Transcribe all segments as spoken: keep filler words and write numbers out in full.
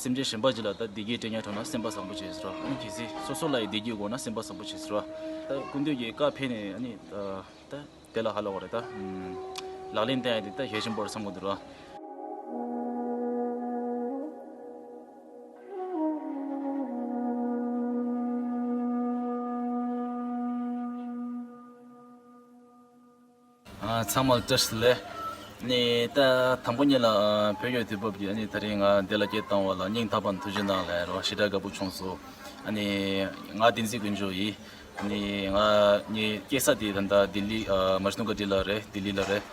སེམས་ཅན་གཞན་པ་ཅིག་ལ་ད་བདེ་སྐྱིད་སྤྲད་ཉག་ཐོག་ན་སེམས་པ་བཟང་པོ་བྱེད་ཟེར་བ། ཨ་ནི་གལ་སྲིད་སོ་སོ་ལ་ཡི་བདེ་སྐྱིད་དགོས་ན་སེམས་པ་བཟང་པོ་བྱེད་ཟེར་བ། ད་སྐུ་མདུན་གྱི་བཀའ་ཕེབས་ནས་ཨ་ནི་ད་དེ་ལ་ཧ་ལ་བ་རེད་ད། ལག་ལེན་བསྟན་ཡ་དེ་ད་གལ་ཆེན་པོ་རེད་བསམ་གི་འདུག་ར། ཚང་མ་ལ་བཀྲ་ཤིས་བདེ་ལེགས། ནི་ད་དང་པོ་ཉིད་ལ་བོད་ཡོད་དུས་བབ་ཀྱི་ཨ་ནི་ད་རིང་ང་འདི་ལ་སྐད་བཏང་བ་ལ་སྙིང་ཐག་པ་ནས་ཐུགས་རྗེ་གནང་ལབ་རོགས། ཞེ་དྲག་དགའ་པོ་བྱུང་སོང་། ཨ་ནི་ང་བསྟན་འཛིན་དཀོན་མཆོག་ཡིན། ཨ་ནི་ང་ངའི་སྐྱེས་ས་དེ་ད་ལྟ་ལྡི་ལི་མ་ཤི་ནུ་ག་ཊི་ལ་རེད། ལྡི་ལི་ལ་རེད།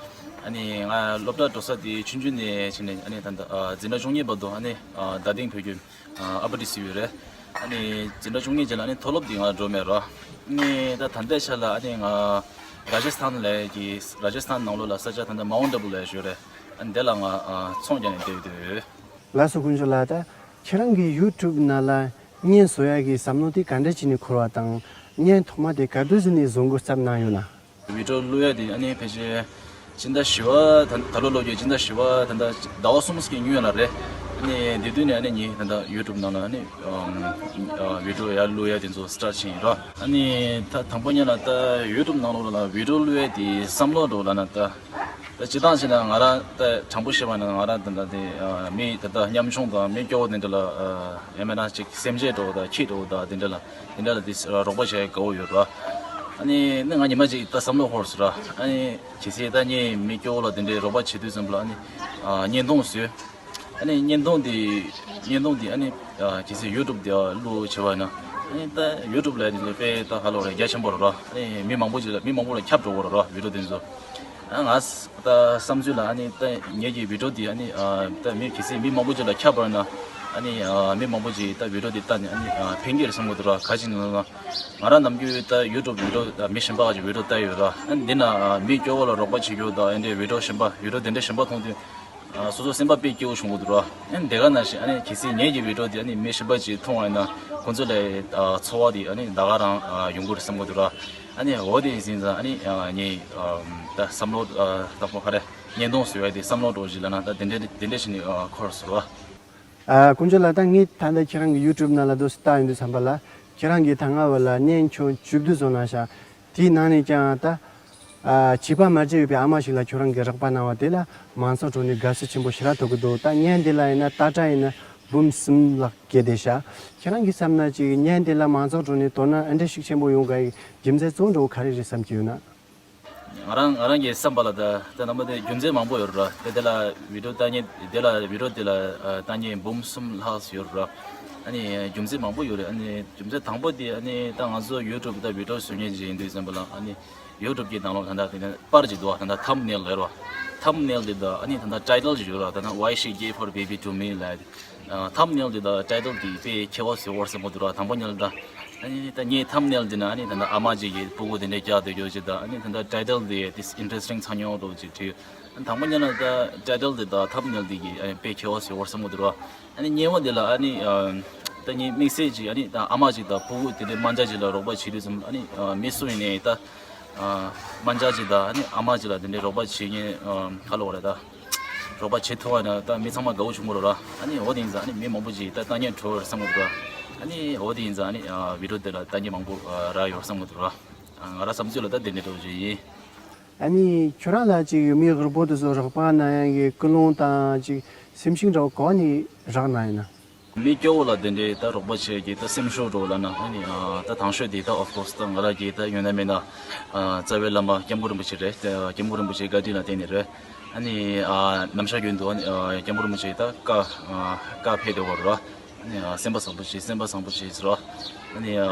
ཨ་ནི་ང་སློབ་གྲྭ་འགྲོ་ས་དེ་ཆུང་ཆུང་ནས་བྱས་ནས་ཨ་ནི་ད་ལྟ་འཛིན་གྲྭ་བཅུ་གཉིས་བར་དུ་ཨ་ནི་རྡ་སྟེང་བོད་ཁྱིམ་ཨ་པ་ཊི་སི་ཡོད་རེད། ཨ་ནི་འཛིན་གྲྭ་བཅུ་གཉིས་རྗེས་ལ་ཨ་ནི་མཐོ་སློབ་དེ་ང་འགྲོ་མེད་ར། ཨ་ནི་ད་ད་ལྟའི་ཆ་ལ་ཨ་ནི་ང་ར་ཇ་སི་ཐན་ལ་གི་ར་ཇ་སི་ཐན་ནང་ལོགས་ལ་ས་ཆ་ད་ལྟ་མའུན་ཨ་བུ་ལ་ཡོད་རེད། ཨ་ནི་དེ་ལ་ང་ཚོང་རྒྱག་ནས་བསྡད་ཡོད། ལགས་སོ། དཀོན་མཆོག་ལགས། ད་ཁྱེད་རང་གི་ཡུ་ཊུབ་ནང་ལ་བརྙན་བཟོ་ཡག་གི་བསམ་བློ་དེ་ག་འདྲ་བྱས་ནས་འཁོར་བ་དང་། བརྙན་ཐོག་མ་དེ་ག་དུས་ཟིན་ནས་བཟོ་འགོ་བརྩམས་གནང་ཡོད་ན། བི་ཌི་ཡོ་བླུག་ཡ་དེ་ཨ་ནི་ཕལ་ཆེར་སྤྱི་ཟླ་བཞི་པ་ད་ད་ལོ་ལོ་རྒྱུས་སྤྱི་ཟླ་བཞི་པ་ད་ལྟ་ཟླ་བ་གསུམ་ཙམ་སྔོན་ལ་རེད། ཨ་ནི་དེ་དུས་ནས་ཨ་ནི་ངས་ད་ལྟ་ཡུ་ཊུབ་ནང་ལ་ཨ་ནི་ཨམ་ཨ་བི་ཌི་ཡོ་ཡར་བླུག་ཡ་དེ་ཚོ་སི་ཊར་ཊི་བྱས་ཡིན་ར། ཨ་ནི་ད་དང་པོ་ཉིད་ལ་ད་ཡུ་ཊུབ་ནང་ལོགས་ལ་བི་ཌི་ཡོ་བླུག་ཡ་དེ་བསམ་བློ་འགྲོ་ལབ་ན་ད། ད་སྤྱིར་བཏང་བྱས་ན་ང་རང་ད་དྲང་པོ་བཤད་པ་ན་ང་རང་ད་ལྟ་དེ་ཨ་མི་ད་ལྟ་ཉམ་ཆུང་དང་མི་སྐྱོ་བོ་དེ་འདྲ་ལ་ཨ་ཡང་མིན་ན་ཅིག་སེམས་ཅན་འདྲ་བོ་དང་ཁྱི་འདྲ་བོ་དང་དེ་འདྲ་ལ་དེ་འདྲ་ལ་དེ་རོགས་པ་བྱེད་དགའ་བོ་ཡོད་ར། ཨ་ནི་ནི་ང་ཉི་མ་ཅིག་ད་བསམ་བློ་འཁོར་སོང་ར། ཨ་ནི་གལ་སྲིད་ད་ངས་མི་སྐྱོ་བོ་ལ་དེ་འདྲའི་རོགས་པ་བྱེད་དུས་ཙམ་པ་ལ་ཨ་ནི་ཨ་བརྙན་ཐུང་བཟོས། ཨ་ནི་བརྙན་ཐུང་འདི་བརྙན་ཐུང་འདི་ཨ་ནི་ཨ་གལ་སྲིད་ཡུ་ཊུབ་དེ་བླུག་བྱས་པ་ན་ཨ་ནི་ད་ཡུ་ཊུབ་ལ་དེ་ཚོ་དཔེ་ད་ཧ་ལོ་རེད། རྒྱ་ཆེན་པོ་རེད་ར། ཨ་ནི་མི་མང་པོ་ཅིག་ལ་མི་མང་པོ་ལ་ཁྱབ་འགྲོ་གི་རེད་ར། བི་ཌི་ཡོ་དེ་ཚོ་ཨ་ང་ད་བསམ་ཚུལ་ལ་ཨ་ནི་ད་ངེད་ཀྱི་བི་ཌི་ཡོ་འདི་ཨ་ནི་ཨ་ད་མི་གལ་སྲིད་མི་མང་པོ་ཅིག་ལ་ཁྱབ་པ་ན་ཨ་ནི་ཨ་མི་མང་པོ་ཅིག་ད་བི་ཌི་ཡོ་འདི་ལྟ་ནས་ཨ་ནི་ཨ་ཕན་གྱི་རེད་བསམ་གི་འདུག་ར། ག་ཅི་ནས་ལབ་ན་ང་རང་ནམ་རྒྱུན་ད་ཡུ་ཊུབ་བི་ཌི་ཡོ་ད་མི་གཞན་པ་ག་ཅིག་བི་ཌི་ཡོ་ལྟ་ཡོད་ར། ཨ་ནི་འདི་ན་ཨ་མི་སྐྱོ་བོ་ལ་རོགས་པ་བྱེད་རྒྱུ་ད་ཨ་འདྲའི་བི་ཌི་ཡོ་གཞན་པ་བི་ཌི་ཡོ་དེ་འདྲ་གཞན་པ་མཐོང་དུས། ཨ་སོ་སོ་སེམས་པ་དཔེ་སྐྱིད་པོ་བྱུང་གི་འདུག་ར། ཨ་ནི་དེ་ག་ནང་བཞིན་ཨ་ནི་གལ་སྲིད་ངེད་ཀྱི་བི་ཌི་ཡོ་དེ་ཨ་ནི་མི་གཞན་པ་ཅིག་མཐོང་བ་ཡིན་ན་ཁོང་ཚོ་ལ་ཨ་ཚོར་བ་དེ་ཨ་ནི་ད་ག་རང་ཨ་ཡོང་གི་རེད་བསམ་གི་འདུག་ར། ཨ་ནི་འོ་དེ་ཡིན་ཙང་ཨ་ནི་ཨ་ངས་ཨ་ད་བསམ་བློ་ཨ་ད་ཁོ་ག་རེ་བརྙན་ཐུང་བཟོ་ཡ་དེ་བསམ་བློ་འགྲོ་བཞིན་ལ་ན་ད་དེ་འདྲ་དེ་འདྲ་བྱས་ནས་ཨ་འཁོར་སོང་ར། ཨ་དཀོན་མཆོག་ལགས། ད་ངས་ད་ལྟ་ཁྱེད་རང་གི་ཡུ་ཊུབ་ནང་ལ་འདུག་སེ་བལྟ་ཡོང་དུས་ཙམ་པ་ལ་ཁྱེད་རང་གིས་ད་སྔ་བ་ལ་བརྙན་ཆུང་བཅུ་བདུན་བཟོ་གནང་ཤག་དེའི་ནང་ནས་ཀྱང་ད་ཨ་བྱིས་པ་མ་བརྗེད་ཡོད་པའི་ཨ་མ་ཞིག་ལ་ཁྱོད་རང་གིས་རོགས་པ་གནང་བ་དེ་ལ་མང་ཚོགས་ཁྲོད་ནས་དགའ་བསུ་ཆེན་པོ་ཞེ་དྲག་ཐོབ་ཀྱི་འདུག་ད་བརྙན་དེ་ལ་ཡིན་ན་ལྟ་གྲངས་ཡིན་ན་འབུམ་གསུམ་ལྷག་བརྒལ་བསྡད་ཤག་ཁྱེད་རང་གིས་བསམ་ན་ཅིག་བརྙན་དེ་ལ་མང་ཚོགས་ཁྲོད་ནས་དོ་སྣང་ཨ་འདྲ་ཤུགས་ཆེན་པོ་ཡོང་དགོས་ཡག་རྒྱུ་མཚན་གཙོ་བོ་འདྲ་བོ་ག་རེ་རེད་བསམ་གྱི་ཡོད་ན། ང་རང་ང་རང་གི་བསམ་པ་ལ་ད་ད་རྣམ་པ་དེ་རྒྱུ་མཚན་མང་པོ་ཡོད་རེད་ར། དེ་དེ་ལ་བི་ཌི་ཡོ་ལྟ་མཁན་དེ་ལ་བི་ཌི་ཡོ་དེ་ལ་ཨ་ལྟ་མཁན་འབུམ་གསུམ་ལྷག་ཙམ་ཡོད་རེད་ར། ཨ་ནི་རྒྱུ་མཚན་མང་པོ་ཡོད་རེད། ཨ་ནི་རྒྱུ་མཚན་དང་པོ་དེ་ཨ་ནི་ད་ང་ཚོ་ཡུ་ཊུབ་ད་བི་ཌི་ཡོ་བཟོ་མཁན་ཅིག་ཡིན་དུས་ཙམ་པ་ལ་ཨ་ནི་ཡུ་ཊུབ་ཀྱི་ནང་ལོགས་ད་ལྟ་དེ་ནས་པར་ཅིག་འདུག་བ། ད་ལྟ་ཐམ་ནེལ་ལབ་ར། ཐམ་ནེལ་དེ་ད་ཨ་ནི་ད་ལྟ་ཊའི་ཊལ་ཅིག་ཡོད་ར། ད་ལྟ་Why she gave her baby to me ལབ། ཐམ་ནེལ་དེ་དང་ཊའི་ཊལ་དེ་དཔེ་ཁྱད་པར་ཟེར་བར་བསམ་གྱི་འདུག་ར། དང་པོ་ཉིད་ལ་ད་ཨ་ནི་ད་ངའི་ཐམ་ནེལ་འདི་ན་ཨ་ནི་ད་ལྟ་ཨ་མ་ཅིག་གིས་སྤུ་གུ་དེ་འདྲ་བཀྱག་བསྡད་རྒྱུ་ཅིག་དང་ཨ་ནི་ད་ལྟ་ཊའི་ཊལ་དེ་དེ་ཨིན་ཊ་རེ་སི་ཊིང་ཚ་ཉོག་འདྲ་བོ་ཅིག་བྲིས་ཡོད། དང་པོ་ཉིད་ལ་ད་ཊའི་ཊལ་དེ་དང་ཐམ་ནེལ་དེ་གིས་ཨ་ནི་དཔེ་ཁྱད་པར་ཟེར་བར་བསམ་གྱི་འདུག་ར། ཨ་ནི་གཉིས་པ་དེ་ལ་ཨ་ནི་ད་ངའི་དམིགས་བསལ་གྱིས་ཨ་ནི་ད་ཨ་མ་ཅིག་དང་སྤུ་གུ་དེ་འདྲ་དམར་འབྱར་ཅིག་ལ་རོགས་པ་བྱེད་དུས་ཙམ་ཨ་ནི་མི་སུ་ཡིན་ནའི་ད། ཨ་དམར་འབྱར་ཅིག་དང་ཨ་ནི་ཨ་མ་ཅིག་ལ་དེ་འདྲའི་རོགས་པ་བྱེད་མཁན་ཨ་ག་ལབ་དགོས་རེད་ད། རོགས་པ་བྱེད་ཐུབ་པ་ན་ད་མི་ཚང་མ་དགའ་བོ་བྱུང་གི་རེད་ར། ཨ་ནི་འོ་དེ་ཡིན་ཙང་ཨ་ནི་མི་མང་པོ་ཅིག་ད་ལྟ་མཁན་འགྲོ་བར་བསམ་གི་འདུག་ར། ཨ་ནི་འོ་དེ་ཡིན་ཙང་ཨ་ནི་ཨ་བི་ཌི་ཡོ་དེ་ལ་ལྟ་མཁན་མང་པོ་ཨ་རག་ཡོད་བསམ་གི་འདུག་ར། ཨ་ང་རང་བསམ་ཚུལ་ལ་ད་དེ་འདྲའི་འདྲ་བོ་ཅིག་ཡིན། ཨ་ནི་ཁྱོད་རང་ལ་ཅིག་མི་ཧྲིལ་པོ་དེ་ཚོ་རོགས་པ་གནང་ཡག་གི་ཀུན་སློང་དང་ཅིག་སེམས་ཤུགས་འདྲ་བོ་གང་ནས་རག་གནང་ཡིན་ན། མི་སྐྱོ་བོ་ལ་དེ་འདྲའི་ད་རོགས་པ་བྱེད་ཀྱི་ད་སེམས་ཤུགས་འདྲ་བོ་ལབ་ན་ཨ་ནི་ཨ་ད་དང་ཤོས་དེ་ད་ཨོཕ་ཀོར་སི་ད་ང་རང་གི་ད་ཡོད་ན་མེད་ན་ཨ་རྩ་བའི་བླ་མ་སྐྱབས་མགོན་རིན་པོ་ཆེ་རེད། ད་སྐྱབས་མགོན་རིན་པོ་ཆེའི་བཀའ་དྲིན་ལ་བརྟེན་ནས་རེད། ཨ་ནི་ཨ་ནམ་ཞག་རྒྱུན་དུ་ཨ་ནི་ཨ་སྐྱབས་མགོན་རིན་པོ་ཆེ་ད་བཀའ་ཨ་བཀའ་ཕེབས་བསྡད་པ་རེད། ཨ་ནི་ཨ་སེམས་པ་བཟང་པོ་བྱེད། སེམས་པ་བཟང་པོ་བྱེད་ཟེར་བ། ཨ་ནི་ཨ་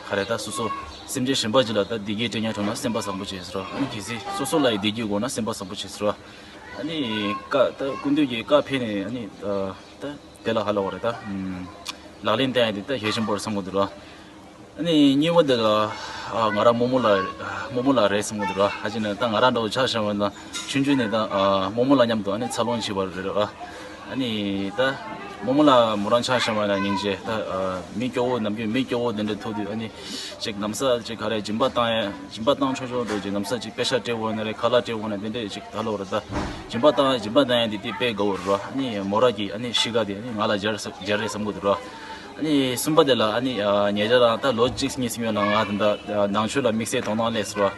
ག་རེ་ད་སོ་སོ་སེམས་ཅན་གཞན་པ་ཅིག་ལ་ད་བདེ་སྐྱིད་སྤྲད་ཉག་ཐོག་ན་སེམས་པ་བཟང་པོ་བྱེད་ཟེར་བ། ཨ་ནི་གལ་སྲིད་སོ་སོ་ལ་ཡི་བདེ་སྐྱིད་དགོས་ན་སེམས་པ་བཟང་པོ་བྱེད་ཟེར་བ། ཨ་ནི་བཀའ་ད་སྐུ་མདུན་གྱི་བཀའ་ཕེབས་ནས་ཨ་ནི་ཨ་ད། དེ་ལ་ཧ་ལ་བ་རེད་ད། ལག་ལེན་བསྟན་ཡ་དེ་ད་གལ་ཆེན་པོ་རེད་བསམ་གི་འདུག་ར། ཨ་ནི་གཉིས་པ་དེ་ལ་ཨ་ང་རང་རྨོ་མོ་ལགས་རྨོ་མོ་ལགས་རེད་བསམ་གི་འདུག་ར། ཨ་ཅེ་ནི་ད་ང་རང་འདྲ་བོ་ཆ་བཞག་པ་ན་ཆུང་ཆུང་ནས་ད་ཨ་རྨོ་མོ་ལགས་མཉམ་དུ་ཨ་ནི་འཚར་ལོངས་བྱས་པ་རེད་ར། ཨ་ནི་ད་ རྨོ་མོ་ལགས་མོ་རང་ཆ་བཞག་པ་ན་སྙིང་རྗེ། ད་ཨ་མི་སྐྱོ་བོ་ནམ་རྒྱུན་མི་སྐྱོ་བོ་དེ་འདྲ་ཐུག་དུས་ཨ་ནི་ཅིག་ལམ་སང་ཅིག་ག་རེ་སྦྱིན་པ་བཏང་ཡ་སྦྱིན་པ་བཏང་ཆོག་ཆོག་འགྲོ་ཅིག་ལམ་སང་ཅིག་པེ་ཤ་སྤྲད་འོང་ན་རེད། ཁ་ལག་སྤྲད་འོང་ན་དེ་འདྲས་ཅིག་ད་ལོ་རེད། ད་སྦྱིན་པ་བཏང་སྦྱིན་པ་བཏང་ཡ་དེ་དེ་དཔེ་དགའ་བོ་རེད་རོ། ཨ་ནི་མོ་རང་གི་ཨ་ནི་གཤིས་ཀ་དེ་ཨ་ནི་ང་ལ་སྦྱར་ས་སྦྱར་རེད་བསམ་གི་འདུག་རོ། ཨ་ནི་གསུམ་པ་དེ་ལ་ཨ་ནི་ཨ་ཉེ་ཆར་རང་ད་ལོ་གཅིག་གཉིས་ཙམ་ཡོད་ན་ང་ད་ད་ནང་ཆོས་ལ་དམིགས་བསལ་དོ་སྣང་སླེབས་སོང་རོ།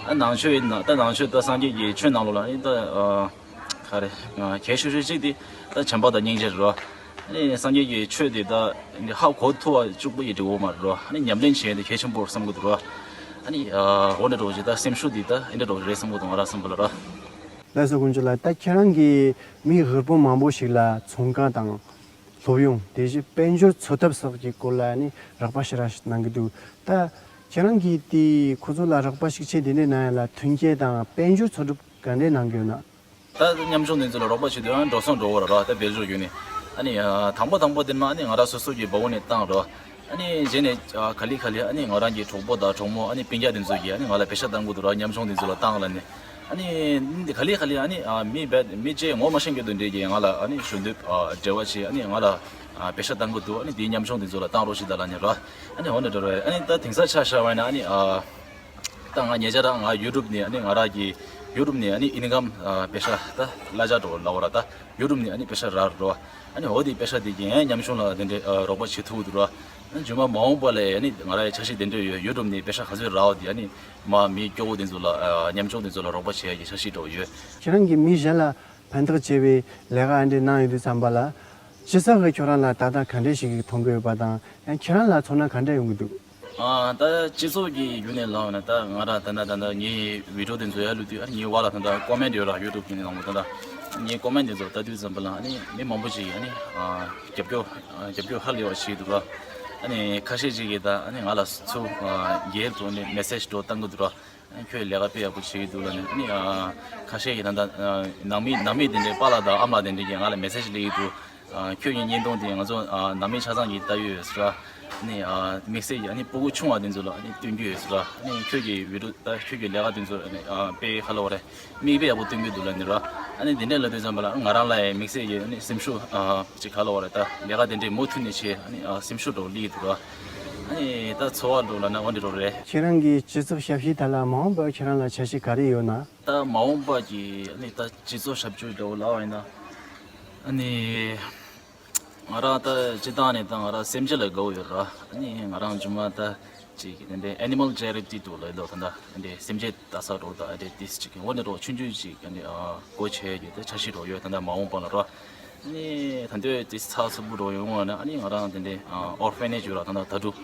ཨ་ནང་ཆོས་ཡིན་ན་ད་ནང་ཆོས་ད་སངས་རྒྱས་ཀྱི་ཆོས་ནང་ལོགས་ལ་ཨ་ནི་ད་ཨ། ག་རེ། གལ་ཆེ་ཤོས་གཅིག་དེ་ད་བྱམས་པ་དང་སྙིང་རྗེ་རེད་རོ། ཨ་ནི་སངས་རྒྱས་ཀྱི་ཆོས་དེ་ད་འདི་ཧ་གོ་ཐུབ་པ་གཅིག་པུ་ཡིས་འགྲིག་གི་མ་རེད་རོ། ཨ་ནི་ཉམས་ལེན་བྱེད་ཡ་དེ་གལ་ཆེན་པོ་རེད་བསམ་གི་འདུག་རོ། ཨ་ནི་འོ་འདྲ་འདྲ་བོ་ཞིག་ད་སེམས་ཤུགས་དེ་ད་འདི་འདྲ་འདྲ་བོ་རེད་བསམ་གི་འདུག་ང་རང་བསམ་པ་ལ་རོ། ལགས་སོ། དཀོན་མཆོག་ལགས། ད་ཁྱེད་རང་གིས་མི་ཧུར་པོ་མང་པོ་ཞིག་ལ་ཚོང་ཁང་དང་སློབ་ཡོན། དེ་བཞིན་དཔལ་འབྱོར་འཚོ་ཐབས་སོགས་ཀྱི་སྐོར་ལ་ནི་རོགས་པ་ཞེ་དྲག་གནང་གི་འདུག་ད་ཁྱེད་རང་གིས་དེ་ཁོ་ཚོ་ལ་རོགས་པ་ཤུགས་ཆེ་དེ་འདྲ་གནང་ཡ་ལ་མཐུན་རྐྱེན་དང་དཔལ་འབྱོར་འཚོ་སྒྲུབ་ག་འདྲས་གནང་གི་ཡོད་ན། ད་ཉམ་ཆུང་དེ་ཚོ་ལ་རོགས་པ་བྱེད་དུས་ཡང་འགྲོ་སོང་འགྲོ་བོ་ར་ར་ད་སྦེལ་ཇོ་བརྒྱུད་ནས་ཨ་ནི་དང་པོ་དང་པོ་དེ་མ་ཨ་ནི་ང་རང་སོ་སོ་གི་སྦ་བོ་ནས་བཏང་རོ། ཨ་ནི་རྗེས་ནས་ག་ལེ་ག་ལེ་ཨ་ནི་ང་རང་གི་གྲོགས་པོ་དང་གྲོགས་མོ་ཨ་ནི་སྤུན་ཀྱག་དེ་ཚོ་གིས་ཨ་ནི་ང་ལ་པེ་ཤ་བཏང་གི་འདུག་ར། ཉམ་ཆུང་དེ་ཚོ་ལ་བཏང་ལ་ནི་ཨ་ནི་ག་ལེ་ག་ལེ་ཨ་ནི་མི་བད་མི་ཅེ་ངོ་མ་ཤེས་མཁན་དེ་འདྲས་ཀྱིས་ང་ལ་ཨ་ནི་ཞུ་འདོད་འབྲེལ་བ་བྱས་ཨ་ནི་ང་ལ་པེ་ཤ་བཏང་གི་འདུག་ཨ་ནི་དེའི་ཉམ་ཆུང་དེ་ཚོ་ལ་བཏང་རོགས་ཞེས་ད་ལ་ནི་ར། ཨ་ནི་འོ་ནི་འདྲ་ར་ཨ་ནི་ད་དེང་སང་ཆ་བཞག་པ་ཡིན་ན་ཨ་ནི་ད་ང་ཉེ་ཆར་ང་ཡུ་ཊུབ་ནས་ཨ་ནི་ང་རང་གི་ཡུ་ཊུབ་ནས་ཨ་ནི་ཨིན་ཀམ་པེ་ཤ་ད་གླ་ཆ་འགྲོ་ལ་འོ་ར། ད་ཡུ་ཊུབ་ནས་ཨ་ནི་པེ་ཤ་རག་རོ། ཨ་ནི་འོ་དེ་པེ་ཤ་དེ་གིས་ཉམ་ཆུང་ལ་དེ་འདྲའི་རོགས་པ་བྱེད་ཐུབ་འདུག་ར། ཨ་ནི་རྗེས་མ་མ་འོངས་པ་ལ་ཨ་ནི་ང་རང་ཡ་འཆར་གཞི་དེ་འདྲ་ཡོད། ཡུ་ཊུབ་ནས་པེ་ཤ་ག་ཚོད་རག་འོ་དེ་ཨ་ནི་མ་མི་སྐྱོ་བོ་དེ་ཚོ་ལ་ཉམ་ཆུང་དེ་ཚོ་ལ་རོགས་པ་བྱེད་ཡ་གི་འཆར་གཞི་འདྲ་བོ་ཡོད། ཁྱེད་རང་གིས་མི་གཞན་ལ་ཕན་ཐོགས་ཆེ་བའི་ལས་ཀ་ཨ་འདྲས་གནང་ཡོད་དུས་ཙམ་པ་ལ། སྤྱི་ཚོགས་ཀྱིས་ཁྱོད་རང་ལ་ད་ལྟ་ག་འདྲས་ཤིག་མཐོང་གི་ཡོད་པ་དང་ཡང་ཁྱེད་རང་ལ་ཚོར་སྣང་ག་འདྲས་ཡོང་གི་འདུག་ཨ་ད་སྤྱི་ཚོགས་ཀྱི་བརྒྱུད་ནས་ལབ་ན་ད་ང་རང་ད་ལྟ་ད་ལྟ་ངའི་བི་ཌི་ཡོ་དེ་ཚོ་ཡར་བླུགས་དུས་ཨ་ངའི་བར་ལ་ད་ལྟ་ཀོ་མེན་ཊི་ཡོད་ར། ཡུ་ཊུབ་ཀྱི་ནང་ལ་ད་ལྟ་ངའི་ཀོ་མེན་ཊི་དེ་ཚོ་ལྟ་དུས་ཙམ་པ་ལ་ཨ་ནི་མི་མང་པོ་ཞིག་གིས་ཨ་ནི་རྒྱབ་སྐྱོར་རྒྱབ་སྐྱོར་ཧ་ལས་པ་བྱེད་འདུག་ར། ཨ་ནི་ཁ་ཤས་ཅིག་གིས་ད་ཨ་ནི་ང་ལ་ཚུར་སྒེར་དུ་ནི་མེ་སེ་ཇི་འདྲ་བཏང་གི་འདུག་ར། ཁྱོད་ལས་ཀ་དཔེ་ཡག་པོ་བྱེད་ཀྱི་འདུག་ལབ་ནས་ཨ་ནི་ཁ་ཤས་ཀྱིས་ད་ལྟ་ནང་མི་ནང་མི་དེ་འདྲའི་པཱ་ལགས་དང་ཨ་མ་དེ་འདྲས་ཀྱིས་ང་ལ་མེ་སེ་ཇི་སླེབས་ཀྱི་འདུག་ཁྱོད་ཀྱི་བརྙན་ཐུང་དེ་ང་ཚོ་ནང་མི་ཆ་ཚང་གིས་ལྟ་ཡོད་ཟེར་ར། ཨ་ནི་དམིགས་བསལ་གྱིས་ཨ་ནི་སྤུ་གུ་ཆུང་བ་དེ་ཚོ་ལ་ཨ་ནི་སྟོན་གྱི་ཡོད་ཟེར་ར། ཨ་ནི་ཁྱོད་ཀྱི་བི་ཌི་ཡོ་ད་ཁྱོད་ཀྱི་ལས་ཀ་དེ་ཚོ་ཨ་ནི་དཔེ་ཧ་ལས་པ་རེད། མིག་དཔེ་ཡག་པོ་སྟོན་གྱི་འདུག་ལབ་ནས་ར། ཨ་ནི་དེ་འདྲས་ལབ་དུས་ཙམ་པ་ལ་ང་རང་ལ་ཡང་དམིགས་བསལ་གྱི་ཨ་ནི་སེམས་ཤུགས་ཅིག་ག་ལབ་དགོས་རེད། ད་ལས་ཀ་དེ་འདྲས་མུ་མཐུད་ནས་བྱས་ཨ་ནི་སེམས་ཤུགས་འདྲ་བོ་སླེབས་ཀྱི་འདུག་ར། ཨ་ནི་ད་ཚོར་བ་འདྲ་བོ་ལབ་ན་འོ་འདྲ་འདྲ་བོ་རེད། ཁྱེད་རང་གི་སྤྱི་ཚོགས་ཞབས་ཞུའི་ཐད་ལ་མ་འོངས་པར་ཁྱེད་རང་ལ་འཆར་གཞི་ག་རེ་ཡོད་ན། ད་མ་འོངས་པ་གི་ཨ་ནི་ད་སྤྱི་ཚོགས་ཞབས་ཞུ་འདྲ་བོ་ལབ་པ་ཡིན་ན། ཨ་ནི་ང་རང་ད་སྤྱིར་བཏང་ནས་ད་ང་རང་སེམས་ཅན་ལ་དགའ་བོ་ཡོད་ར། ཨ་ནི་ང་རང་རྗེས་མ་ད་ཅིག་དེ་འདྲའི་ཨེ་ནི་མལ་ཅེ་རི་ཊི་འདྲ་བོ་ལབ་ཡོད་ད། ད་དེ་འདྲའི་སེམས་ཅན་ལྟ་ས་འདྲ་བོ་ད་དེ་འདྲའི་ཏིས་ཅིག་འོ་འདྲ་འདྲ་བོ་ཆུང་ཆུང་ཅིག་དེ་འདྲའི་སྒོ་ཕྱེ་རྒྱུ་ད་འཆར་གཞི་འདྲ་བོ་ཡོད་ད། ད་མ་འོངས་པ་ལ་ར། ཨ་ནི་ད་ལྟ་དེ་ཚགས་ཚུད་པོ་འདྲ་བོ་ཡོང་བ་ན་ཨ་ནི་ང་རང་དེ་འདྲའི་ཨོར་ཕེ་ནེཇ་ཡོད་ར། ད་ད་དྭ་ཕྲུག་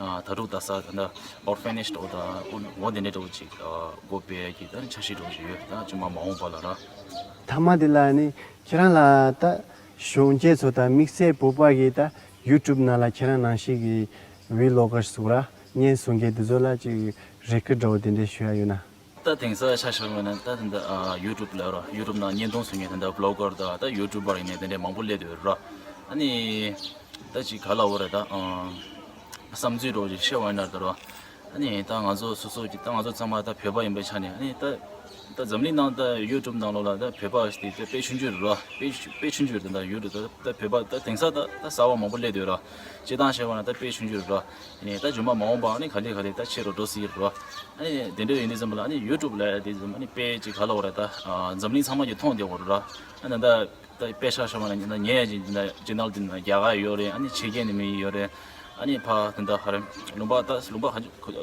ཨ་དྭ་ཕྲུག་ལྟ་ས་ད་ད་ཨོར་ཕེ་ནེཇ་འདྲ་བོ་ད་འོ་འོ་དེ་འདྲའི་འདྲ་བོ་ཅིག་ཨ་སྒོ་ཕྱེ་རྒྱུ་ད་འཆར་གཞི་འདྲ་བོ་ཅིག་ཡོད། ད་རྗེས་མ་མ་འོངས་པ་ལ་ར། མཐའ་མ་དེ་ལ་ནི་ཁྱེད་རང་ལ་ད་གཞོན་སྐྱེས་ཚོ་དང་དམིགས་བསལ་བོད་པ་གི་ད་ཡུ་ཊུབ་ནང་ལ་ཁྱེད་རང་ནང་བཞིན་གྱི་བི་ལོ་གར་ཟེར་ར་བརྙན་བཟོ་མཁན་དེ་ཚོ་ལ་ཅིག་རེ་སྐུལ་འདྲ་བོ་དེ་འདྲ་ཞུ་ཡ་ཡོད་ན། ད་དེང་སང་ཆ་བཞག་པ་ན་ད་ད་ལྟ་ཨ་ཡུ་ཊུབ་ལ་ར་ཡུ་ཊུབ་ནང་བརྙན་ཐུང་བཟོ་མཁན་ད་ལྟ་བི་ལོ་གར་དང་ད་ཡུ་ཊུབ་པར་ཡིན་ནའི་དེ་འདྲ་མང་པོ་སླེབས་བསྡད་ཡོད་ར། ཨ་ནི་ད་ཅིག་ག་ལབ་དགོས་རེད་ད། ཨ་བསམ་ཚུལ་འདྲ་བོ་ཅིག་བཤད་པ་ཡིན་ན་ད་ར། ཨ་ནི་ད་ང་ཚོ་སོ་སོ་གི་ད་ང་ཚོ་ཚང་མ་ད་བོད་པ་ཡིན་པའི་ཆ་ནས་ཨ་ནི་ད་ད་འཛམ་གླིང་ནང་ད་ཡུ་ཊུབ་ནང་ལོགས་ལ་ད་བོད་པ་ཞིག་དེ་ད་དཔེ་ཆུང་ཆུང་རེད་ར། དཔེ་དཔེ་ཆུང་ཆུང་རེད། ད་ཡུ་ཊུབ་ད་ད་བོད་པ་ད་དེང་སང་ད་ད་གསར་པ་མང་པོ་སླེབས་བསྡད་ཡོད་ར། སྤྱིར་བཏང་བཤད་པ་ན་ད་དཔེ་ཆུང་ཆུང་རེད་ར། ཨ་ནི་ད་རྗེས་མ་མ་འོངས་པ་ཨ་ནི་ག་ལེ་ག་ལེ་ད་ཆེ་རུ་འགྲོ་སྲིད་ར། ཨ་ནི་དེ་འདྲ་ཡིན་དུས་ཙམ་པ་ལ་ཨ་ནི་ཡུ་ཊུབ་ལ་དེ་ཙམ་ཨ་ནི་དཔེ་ཅིག་ག་ལབ་དགོས་རེད་ད། ཨ་འཛམ་གླིང་ཚང་མ་གིས་མཐོང་བསྡད་ཡོད་རེད་ར། ཨ་ནི་ད་ད་དཔེ་ཆ་བཞག་པ་ན་ཉན་ཡ་ཅིག་ད་ཅེ་ནལ་དེ་ན་རྒྱ་གར་ཡོད་རེད། ཨ་ནི་ཕྱི་རྒྱལ་ནས་མི་ཡོད་རེད། ཨ་ནི་ཕ་ད་ད་ཧ་རེ་ལུང་པ་ད་ལུང་པ་ཧ་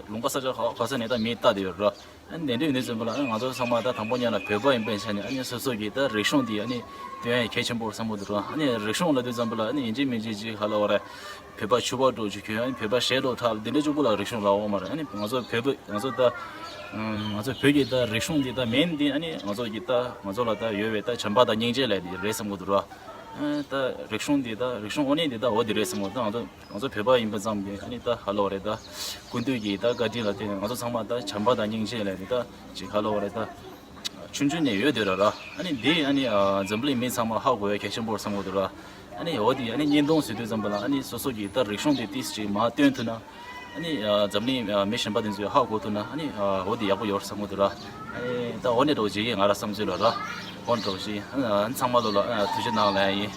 ལུང་པ་ས་ཆ་ག་ག་ས་ནས་ད་མི་ལྟ་བསྡད་ཡོད་རེད་ར། ཨ་ནི་དེ་འདྲ་ཡིན་དུས་ཙམ་པ་ལ་ཨ་ང་ཚོ་ཚང་མ་ད་དང་པོ་ཉིད་ལ་བོད་པ་ཡིན་པའི་ཆ་ནས་ཨ་ནི་སོ་སོ་གི་ད་རིག་གཞུང་དེ་ཨ་ནི་སྟོན་ཡ་གལ་ཆེན་པོ་བསམ་གི་འདུག་ར། ཨ་ནི་རིག་གཞུང་ལབ་དུས་ཙམ་པ་ལ་ཨ་ནི་ཡིན་གཅིག་མིན་གཅིག་ཅིག་ག་ལབ་དགོས་རེད། བོད་པ་ཕྱུ་པ་འདྲ་བོ་ཅིག་གྱོན། ཨ་ནི་བོད་པ་གཞས་འདྲ་བོ་འཁྲབ། འདི་འདྲ་གཅིག་པུ་ལ་རིག་གཞུང་ལབ་ཡོད་མ་རེད། ཨ་ནི་ང་ཚོ་བོད་པ་ང་ཚོ་ད་ང་ཚོ་བོད་ཀྱི་ད་རིག་གཞུང་འདི་ད་མེན་འདི་ཨ་ནི་ང་ཚོ་གི་ད་ང་ཚོ་ལ་ད་ཡོད་པའི་ད་བྱམས་པ་དང་སྙིང་རྗེ་ལབ་ཡ་འདི་རེད་བསམ་གི་འདུག་ར། ཨ་ད་རིག་གཞུང་འདི་ད་རིག་གཞུང་དངོས་གནས་འདི་ད་འོ་འདི་རེད་བསམ་གི་འདུག་ད་ང་ཚོ་ང་ཚོ་བོད་པ་ཡིན་པ་ཙམ་གྱིས་ཨ་ནི་ད་ག་ལབ་དགོས་རེད། ད་སྐུ་མདུན་གྱི་ད་བཀའ་དྲིན་ལ་བརྟེན་ནས་ང་ཚོ་ཚང་མ་ད་བྱམས་པ་དང་སྙིང་རྗེ་ལབ་ཡ་འདི་ད་ཅིག་ག་ལབ་དགོས་རེད། ད་ཆུང་ཆུང་ནས་ཡོད་བསྡད་ར་ར། ཨ་ནི་འདི་ཨ་ནི་ཨ་འཛམ་གླིང་མི་ཚང་མ་ཧ་གོ་ཡ་གལ་ཆེན་པོ་རེད་བསམ་གི་འདུག་ར། ཨ་ནི་འོ་དེ་ཨ་ནི་བརྙན་ཐུང་བཟོ་དུས་ཙམ་པ་ལ་ཨ་ནི་སོ་སོ་གི་ད་རིག་གཞུང་དེ་ཏིས་ཅིག་མར་སྟོན་ཐུབ་ན། ཨ་ནི་ཨ་འཛམ་གླིང་ཨ་མི་གཞན་པ་དེ་ཚོས་ཧ་གོ་ཐུབ་ན་ཨ་ནི་ཨ་འོ་དེ་ཡག་པོ་ཡོད་རེད་བསམ་གི་འདུག་ར། ཨ་ནི་ད་འོ་ནས་འགྲོ་བྱེད་ཀྱི་ང་ར་བསམ་ཚུལ་ལ་ར། འོ་འགྲོ་བྱེད་ཨ་ཚང་མ་ལོ་ལ་ཨ་ཐུགས་རྗེ་གནང་ལབ་ཡ་ཡིན།